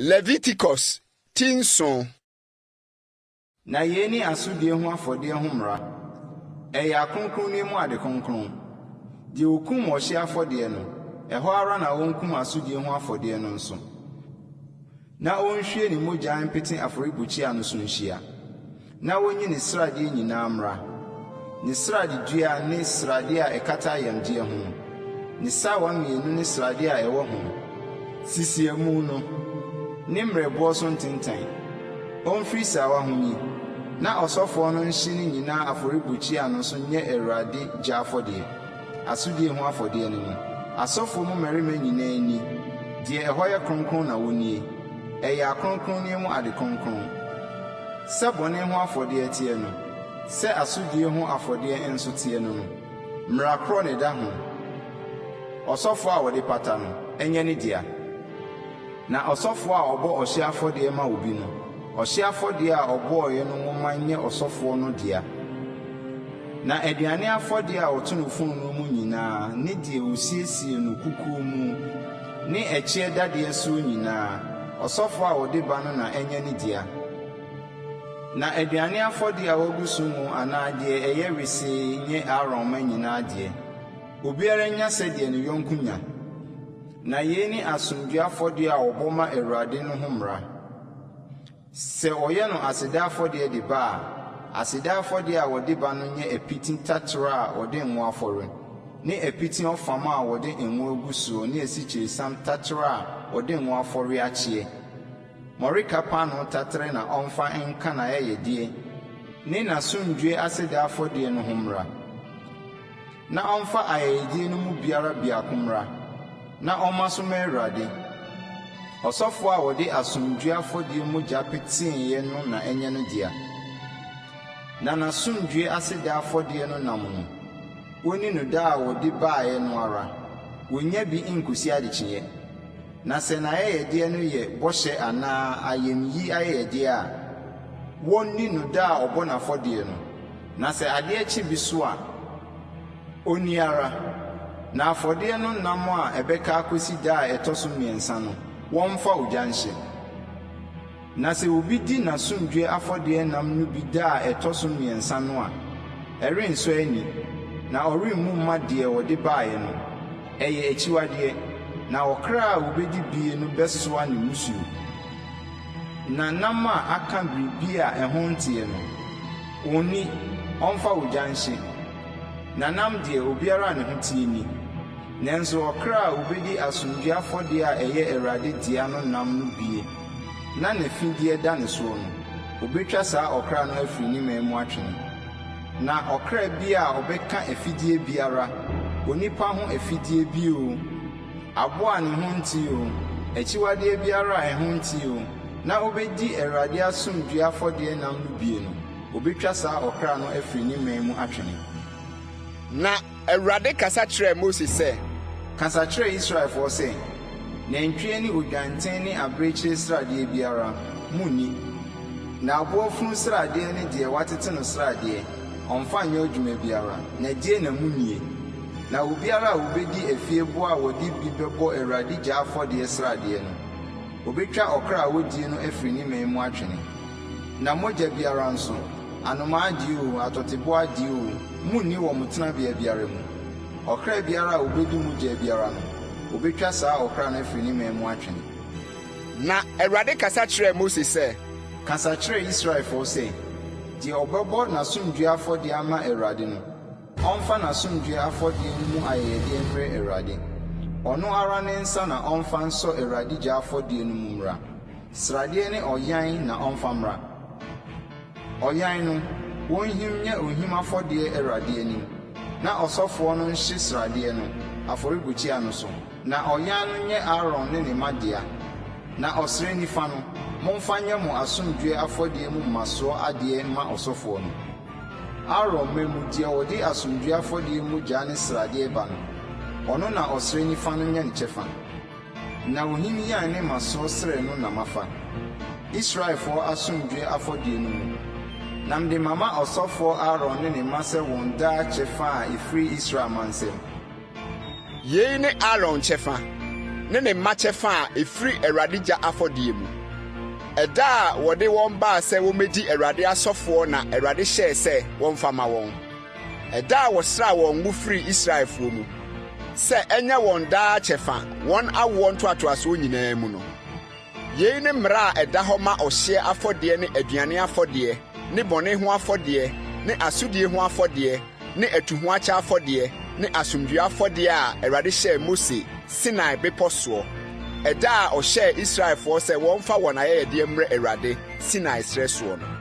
Leviticus ti nson. Na yei ne asodie ho afɔdeɛ ho mmara. Ɛyɛ akronkronneɛ mu ade kronkron. Deɛ ɔkum ɔhyeɛ afɔdeɛ no, ɛhɔ ara na ɔnkum asodie ho afɔdeɛ no nso, na ɔnhwie ne mogya mpete afɔrebukyia no so nhyia. Na wɔnyi ne sradeɛ nyinaa mmra, ne sradedua ne sradeɛ a ɛkata ayamdeɛ ho no, ne sawa mmienu ne sradeɛ a ɛwɔ ho, sisiamu no, ne mmerɛboɔ so ntentan. Ɔmfiri sawa ho nyi, na ɔsɔfoɔ no nhye ne nyinaa afɔrebukyia no so nyɛ Awurade gya afɔdeɛ, asodie ho afɔdeɛ ne no. Asɔfoɔ mu mmarima nyinaa nni, deɛ ɛhɔ yɛ kronkron na wɔnnie. Ɛyɛ akronkronneɛ mu ade kronkron. Sɛ bɔne ho afɔdeɛ teɛ no, sɛ asodie ho afɔdeɛ nso teɛ ne no, mmara korɔ na ɛda ho. Ɔsɔfoɔ a ɔde pata no, ɛnyɛ ne dea. Na ɔsɔfoɔ a ɔbɔ ɔhyeɛ afɔdeɛ ma obi no, ɔhyeɛ afɔdeɛ a ɔbɔeɛ no nwoma nyɛ ɔsɔfoɔ no dea. Na aduane afɔdeɛ a ɔto no fononoo mu nyinaa ne deɛ ɔsiesie no kukuo mu ne ɛkyeɛ dadeɛ soɔ nyinaa, ɔsɔfoɔ a ɔde ba no na ɛnyɛ ne dea. Na aduane afɔdeɛ a wɔagu so ngo anaa deɛ ɛyɛ wesee nyɛ Aaron mma nyinaa deɛ. Obiara nnya sɛdeɛ ne yɔnko nya. Na yei ne asomdwoeɛ afɔdeɛ a wɔbɔ ma Awurade no ho mmara. Sɛ wɔyɛ no aseda afɔdeɛ de ba a, aseda afɔdeɛ a wɔde ba no nyɛ apiti taterɛ a wɔde ngo afɔre, ne apiti ɔfam a wɔde ngo agu soɔ ne asikyiresiam taterɛ a wɔde ngo afɔre akyeɛ. Mmɔreka paanoo taterɛ na ɔmfa nka n'ayɛyɛdeɛ ne n'asomdwoeɛ aseda afɔdeɛ no ho mmra. Na ɔmfa ayɛyɛdeɛ no mu biara biako mmra, na ɔmma so mma Awurade. Ɔsɔfoɔ a ɔde asomdwoeɛ afɔdeɛ mogya peteeɛ no na ɛnyɛ no dea. Na n'asomdwoeɛ aseda afɔdeɛ no nam no, wɔnni no da a wɔde baeɛ no ara, wɔnnya bi nkɔsi adekyeeɛ. Na sɛ n'ayɛyɛdeɛ no yɛ bɔhyɛ anaa ayamyi ayɛyɛdeɛ a, wɔnni no da a ɔbɔ n'afɔdeɛ no. Na sɛ adeɛ kye bi so a, ɔnni ara, na afɔdeɛ no nam a ɛbɛka akɔsi da a ɛtɔ so mmiɛnsa no, wɔmfa ogya nhye. Na sɛ obi di n'asomdwoeɛ afɔdeɛ nam no bi da a ɛtɔ so mmiɛnsa no a, ɛrensɔ ani, na ɔremmu mma deɛ ɔde baeɛ no. Ɛyɛ akyiwadeɛ, na ɔkra a ɔbɛdi bie no bɛsoa ne mmusuo. Na nam a aka biribi a ɛho nteɛ no, ɔnni, ɔmfa ogya nhye. Na nam deɛ, obiara a ne ho teɛ nni. Nanso ɔkra a ɔbɛdi asomdwoeɛ afɔdeɛ a ɛyɛ Awurade dea no nam no bie, na n'afideɛ da ne soɔ no, ɔbɛtwa saa ɔkra no afiri ne man mu atwene. Na ɔkra biara a ɔbɛka afideɛ biara, onipa ho afideɛ bi oo, Aboa a ne ho nte oo, akyiwadeɛ biara a ɛho nte oo, na ɔbɛdi Awurade asomdwoeɛ afɔdeɛ nam no bie no, wɔbɛtwa saa ɔkra no afiri ne man mu atwene. Na Awurade kasa kyerɛɛ Mose sɛ. Kasa kyerɛ Israelfoɔ sɛ, 'Nantwie ne odwanten ne abirekyie sradeɛ biara, monni. Na aboa funu sradeɛ ne deɛ wɔatete no sradeɛ, ɔmfa nyɛ adwuma biara, na die na monnie. Na obiara a obedi afieboa a wɔde bi bɛbɔ Awurade gya afɔdeɛ sradeɛ no, wɔbɛtwa ɔkra a ɔdie no afiri ne man mu atwene. Na mogya biara nso, anomaa deɛ oo, atɔteboa deɛ oo, monni wɔ mo tenabea biara mu. Ɔkra biara a ɔbɛdi mogya biara no, wɔbɛtwa saa ɔkra no afiri ne man mu atwene. Na Awurade kasa kyerɛɛ Mose sɛ. Kasa kyerɛ Israelfoɔ sɛ, 'Deɛ ɔbɛbɔ n'asomdwoeɛ afɔdeɛ ama Awurade no, Ɔmfa n'asomdwoeɛ afɔdeɛ no mu ayɛyɛdeɛ mmrɛ Awurade. Ɔno ara ne nsa na ɔmfa nsɔ Awurade gya afɔdeɛ no mu mmra. Sradeɛ ne ɔyan na ɔmfa mmra. Ɔyan no, wɔnhim nyɛ ohim afɔdeɛ Awurade anim, na ɔsɔfoɔ no nhye sradeɛ no, afɔrebukyia no so. Na ɔyan no nyɛ Aaron ne ne mma dea. Na ɔsrɛ nifa no, momfa nyɛ mo asomdwoeɛ afɔdeɛ mu mmasoɔ adeɛ mma ɔsɔfoɔ no. Aaron mma mu, deɛ ɔde asomdwoeɛ afɔdeɛ mogya ne sradeɛ ba no, ɔno na ɔsrɛ nifa no nyɛ ne kyɛfa. Na ohim yan ne mmasoɔ srɛ no na mafa, Israelfoɔ asomdwoeɛ afɔdeɛ no mu, na mede mama ɔsɔfoɔ Aaron ne ne mma sɛ wɔn daa kyɛfa a ɛfiri Israel mma nsam. Yei ne Aaron kyɛfa. ne ne mma kyɛfa a ɛfiri Awurade gya afɔdeɛ mu. Ɛda a wɔde wɔn baa sɛ wɔmmɛdi Awurade asɔfoɔ na Awurade hyɛɛ sɛ wɔmfa mma wɔn. Ɛda a wɔsraa wɔn ngo firii Israelfoɔ mu, sɛ ɛnyɛ wɔn daa kyɛfa wɔn awoɔ ntoatoasoɔ nyinaa mu no. Yei ne mmara a ɛda hɔ ma ɔhyeɛ afɔdeɛ ne aduane afɔdeɛ ne bɔne ho afɔdeɛ ne asodie ho afɔdeɛ ne atuhoakyɛ afɔdeɛ ne asomdwoeɛ afɔdeɛ a Awurade hyɛɛ Mose Sinai Bepɔ soɔ, ɛda a ɔhyɛɛ Israelfoɔ sɛ wɔmfa wɔn ayɛyɛdeɛ mmrɛ Awurade, Sinai serɛ soɔ no.